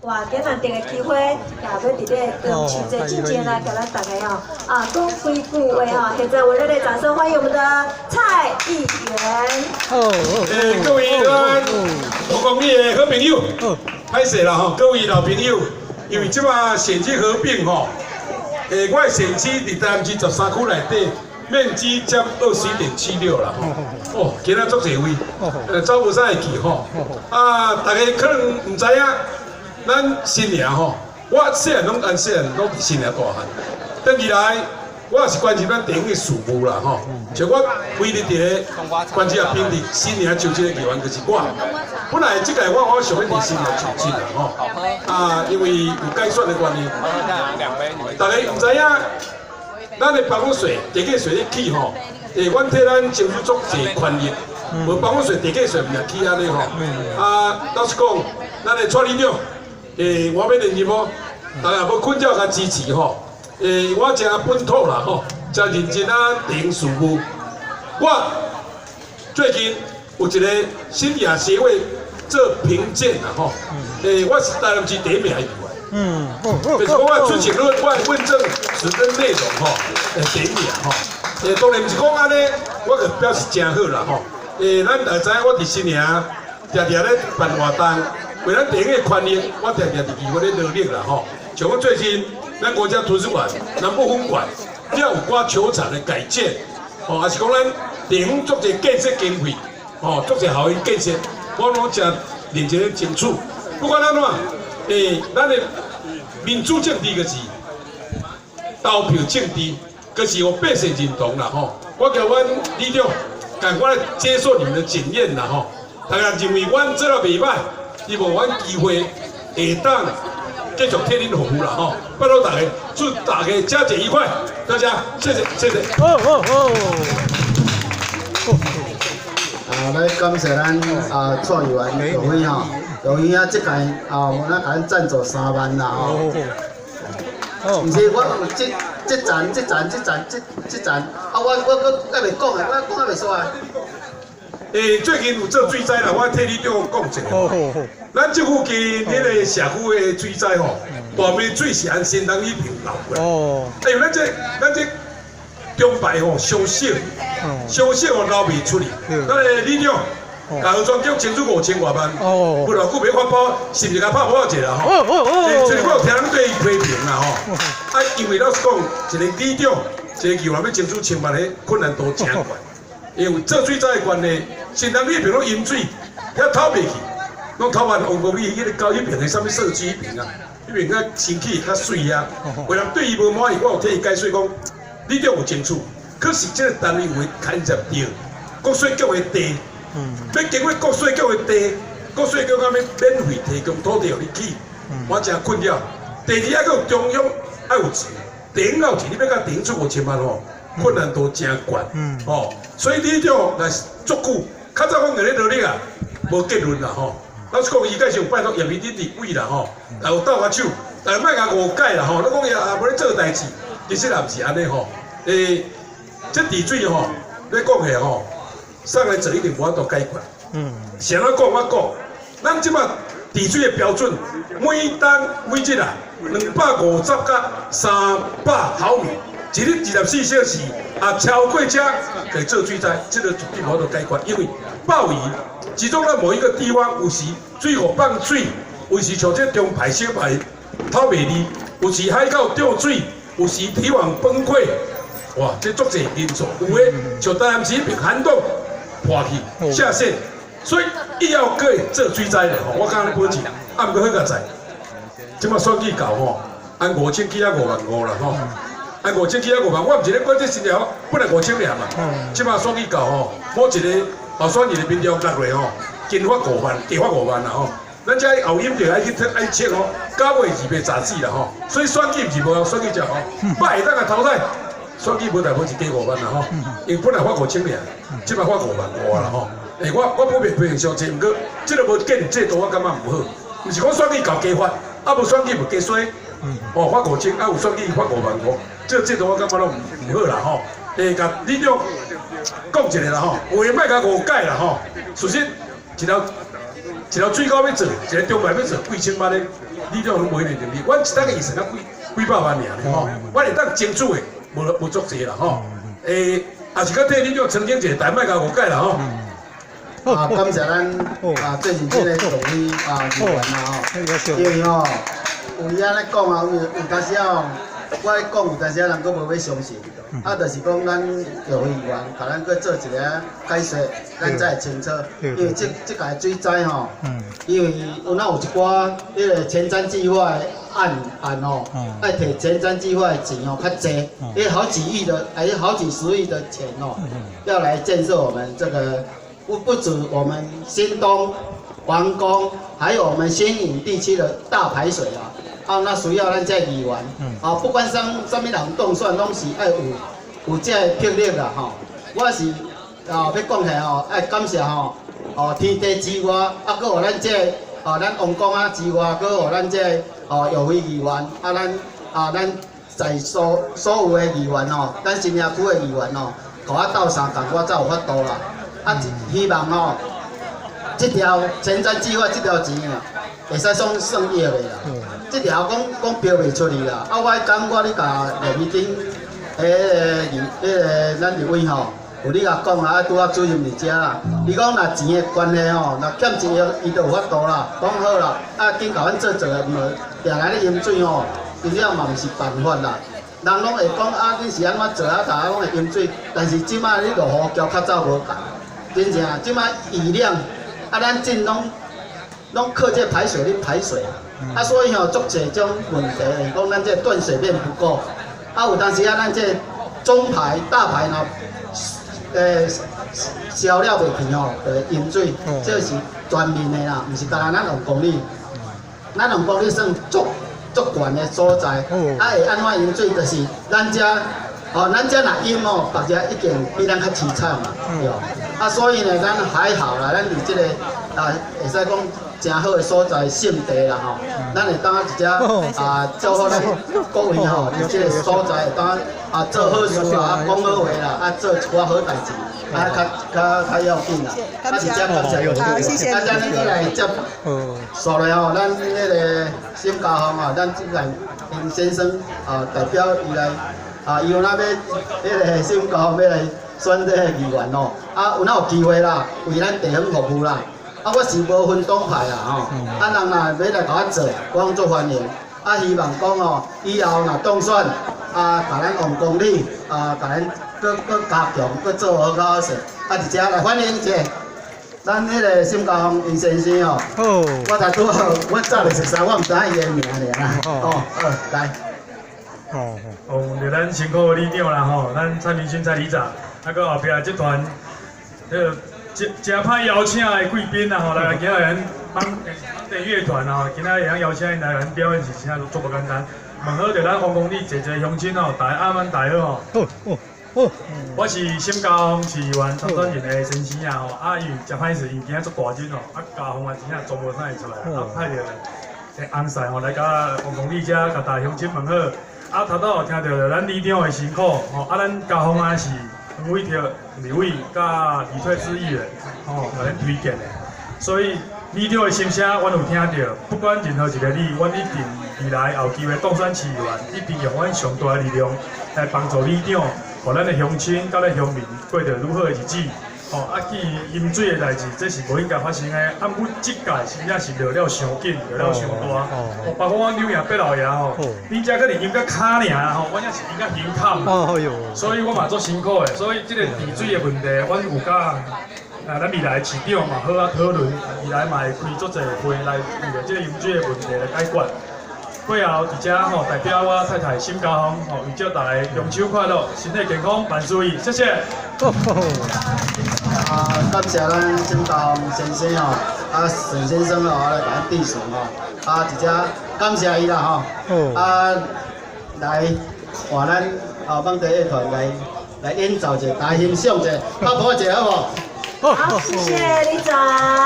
哇，今難得的機會，也欲佇咧中秋節進前來共咱大家哦，啊，講幾句話吼。現在我熱烈掌聲歡迎我們的蔡議員。各位我講你的好朋友，歹勢啦吼，各位老朋友，因為這擺選區合併吼，我的選區佇台南市13區內底，面積佔21.76啦吼，哦，今仔足濟位，走無啥會去吼，啊，大家可能毋知影。咱新營吼，我細漢攏按細漢攏佇新營大漢，轉去來，我也是關心咱地方的事務啦吼。像我唯一一個關心啊，平地新營就職的議員就是我。本來這屆我想欲佇新營就職啦吼，啊，因為有改選的關係，大家毋知影，咱的房屋稅、地價稅咧起吼，阮替咱爭取足濟權益，無房屋稅、地價稅毋會起按呢吼。啊，老實講，咱的蔡里長。我欲連任哦，大家無困擾共支持吼。我誠本土啦吼，誠認真啊，地方事務。我最近有一個新營協會做評鑑啦吼。我是台南市第一名議員。就是講我出席率、我的問政時跟內容吼，第一名吼。當然毋是講按呢，我就表示誠好啦吼。咱大家知影我佇新營定定咧辦活動。為咱地方的權益，我定定佇議會咧努力啦吼。像阮最近，咱國家圖書館南部分館，了有寡球場的改建，吼，也是講咱地方足濟建設經費，吼，足濟校園建設，我攏誠認真咧爭取。不管按怎，咱的民主政治就是投票政治，就是予百姓認同啦吼。我叫阮里長，趕快來接受你們的檢驗啦吼。大家認為阮做了袂歹。希望阮機會會當繼續替恁服務啦吼，拜託大家，祝大家佳節愉快，大家謝謝謝謝。哦哦哦。啊，來感謝咱啊蔡議員玉輝吼，玉輝啊，這屆啊，咱共咱贊助3萬啦吼。毋是，我有這這層這層這層這這層，啊，我閣猶未講的，我講猶未煞。最近有做水災啦，我替里長講一下。咱這附近彼個社區的水災吼，大面水是按新東彼邊流過來。哦。哎呦，咱這中排吼，傷少，傷少流袂出去。咱的里長，共河川局爭取5000外萬，無偌久欲發包，是毋是共拍鼓一下啦吼？所以我有聽人對伊批評啦吼。啊，因為老實講，一個里長，一個議員欲爭取千萬，彼困難度誠懸。因為做水災的關係，新東彼邊攏淹水，遐透袂去，攏透完王國里彼個溝彼邊的啥物社區彼邊啊，彼邊較清氣較媠啊。有人對伊無滿意，我有替伊解說講，里長有爭取，可是這個單位有牽涉著國稅局的地，欲經過國稅局的地，國稅局敢欲免費提供土地予你起，我誠困擾。第二，猶閣有中央愛有錢，地方有錢，你欲共地方出5000萬吼，困難度誠懸，吼，所以里長若是足久，較早阮佇咧努力啊，無結論啦吼。老實講，伊介紹拜託葉美珍立委啦吼，也有鬥跤手，但莫共誤解啦吼。你講伊也無咧做代誌，其實也毋是按呢吼。這治水吼，你講的吼，上來做一定無法度解決。是按怎講？我講，咱這擺治水的標準，每當每日啊，250到300毫米。一日24小時啊，超過這會做水災，這個絕對無法度解決，因為暴雨集中在某一個地方，有時水庫放水，有時像這中排小排透袂離，有時海溝漲水，有時堤網崩潰，哇，這足濟因素，有的像台南市彼邊涵洞破去下陷，所以以後閣會做水災咧吼。我敢按呢保證，啊，毋過好佳哉，這擺選舉到吼，按5000起啊5萬5啦吼。按五千起啊五萬，我毋是咧管這新條，本來5000爾嘛。這擺選舉到吼，某一個候選人的民調落來吼，加發五萬，加發五萬啦吼。咱這後音就愛去愛測吼，9月2月雜誌啦吼。所以選舉毋是無選舉就吼，擺會當共淘汰，選舉無代無誌加五萬啦吼。因為本來發五千爾，這擺發5萬5啦吼。我普遍批評傷濟，毋過這個無建制度，我感覺毋好。毋是講選舉到加發，啊無選舉就加衰。哦，發五千，啊有選舉發5萬5。這個制度我感覺攏毋好啦吼。共里長講一下啦吼，有的莫共誤解啦吼。事實一條一條水溝欲做，一個中排欲做幾千萬的，里長攏無彼个能力。阮一冬的預算才幾幾百萬爾呢吼，阮會當爭取的無無足濟啦吼。也是閣替里長澄清一下，但莫共誤解啦吼。啊，感謝咱啊最認真的同意啊議員啦吼，因為吼有伊按呢講啊，有有當時啊，我咧講有當時啊人閣無欲相信，啊，就是講咱藥會議員，共咱閣做一个解說，咱才會清楚。因為這這屆水災吼，因為有哪有一寡彼个前瞻計劃的案案吼，愛提前瞻計劃的錢吼較濟，因為好幾億的，還有好幾十億的錢哦，要來建設我們這個。不不止我們新東、王功，還有我們新營地區的大排水啊，啊，那需要咱這議員，啊，不管啥啥物人當選，攏是愛有有這个魄力啦吼。我是啊，欲講起來吼，愛感謝吼，哦，天地之外，啊，閣予咱這个，啊，咱王公仔之外，閣予咱這个，哦，藥會議員，啊，咱啊，咱在所所有的議員吼，咱新營區的議員吼，共我鬥相共，我才有法度啦。啊，希望吼，這條前瞻計劃這條錢啊，會使算算億的啦。這條講講標袂出去啦。啊，我感覺你共廖美丁，彼个彼个咱立委吼，有你共講啊，拄仔主任佇遮啦。伊講若錢的關係吼，若欠一億，伊就有法度啦。講好啦，啊，緊共阮做做的，毋定來咧淹水吼，其實嘛毋是辦法啦。人攏會講啊，你是按怎做啊，大家攏會淹水，但是這擺你落雨橋較早無仝。真正，這擺雨量，啊，咱鎮攏攏靠這排水咧排水，啊，所以吼，足濟種問題，就是講咱這斷水面不夠，啊，有當時啊，咱這中排、大排若，消了袂去吼，就會淹水，這是全面的啦，毋是干焦咱王公里，咱王公里算足足懸的所在，啊，會按怎淹水，就是咱遮，哦，咱遮若淹吼，別遮已經比咱較悽慘嘛，對。啊，所以呢，咱還好啦，咱佇這個啊，會使講誠好的所在勝地啦吼。咱會當一隻啊，做好咱各位吼，佇這個所在會當啊做好事啦，啊講好話啦，啊做一寡好代誌，啊較較較要緊啦。啊，佇遮感謝，好，謝謝。啊，咱閣來接，紲來吼，咱彼个沈家鳳啊，咱這個林先生啊，代表伊來啊，伊有哪欲彼个沈家鳳欲來選這個議員哦，啊，有哪有機會啦，為咱地方服務啦。啊，我是無分黨派啦吼，啊，人若欲來共我做，我攏足歡迎。啊，希望講哦，以後若當選，啊，共咱王公里，啊，共咱閣閣加強，閣做好較好勢。啊，佇遮來歡迎一下，咱彼个沈家鳳林先生哦。我才拄好，我早就熟似，我毋知影伊的名爾啦。哦，好，來。哦，哦，著咱辛苦里長啦吼，咱蔡明勳蔡里長，啊，閣後壁這團，彼个誠誠歹邀請的貴賓啦吼，來今仔日咱艋舺樂團吼，今仔日會當邀請𪜶來咱表演是真正足無簡單。問好著咱王公里濟濟鄉親吼，大家暗晚大家好吼。我是沈家鳳市議員參選人的先生啊吼，啊，因為誠歹勢，因今仔足大日吼，啊，家鳳啊真正做無啥會出來，啊，派著翁婿吼來共王公里遮共大家鄉親問好。啊，頭拄有聽著咱里長的辛苦吼，啊，咱家鳳啊是黃偉哲立委佮李退之議員吼，共咱推薦的，所以里長的心聲，阮有聽著。不管任何一个你，阮一定未來有機會當選市議員，一定用阮上大的力量來幫助里長，予咱的鄉親佮咱鄉民過著愈好的日子。吼，啊，至於淹水的代誌，這是無應該發生的。啊，毋過這屆真正是落了傷緊，落了傷大。哦，包括阮柳營八老爺吼，恁遮可能淹甲跤爾吼，阮遮是淹甲胸坎。所以我嘛足辛苦的。所以這個治水的問題，阮有佮啊，咱未來的市長嘛好好討論，未來嘛會開足濟會來為著這個淹水的問題來解決。最後，佇遮吼代表我太太沈家鳳吼，預祝大家中秋快樂，身體健康，萬事如意，謝謝。啊，感謝咱沈家鳳先生吼，啊沈先生吼來共咱致辭吼，啊佇遮感謝伊啦吼，啊來換咱啊艋舺樂團來來演奏一下，來欣賞一下，拍鼓一下好無？好，謝謝里長。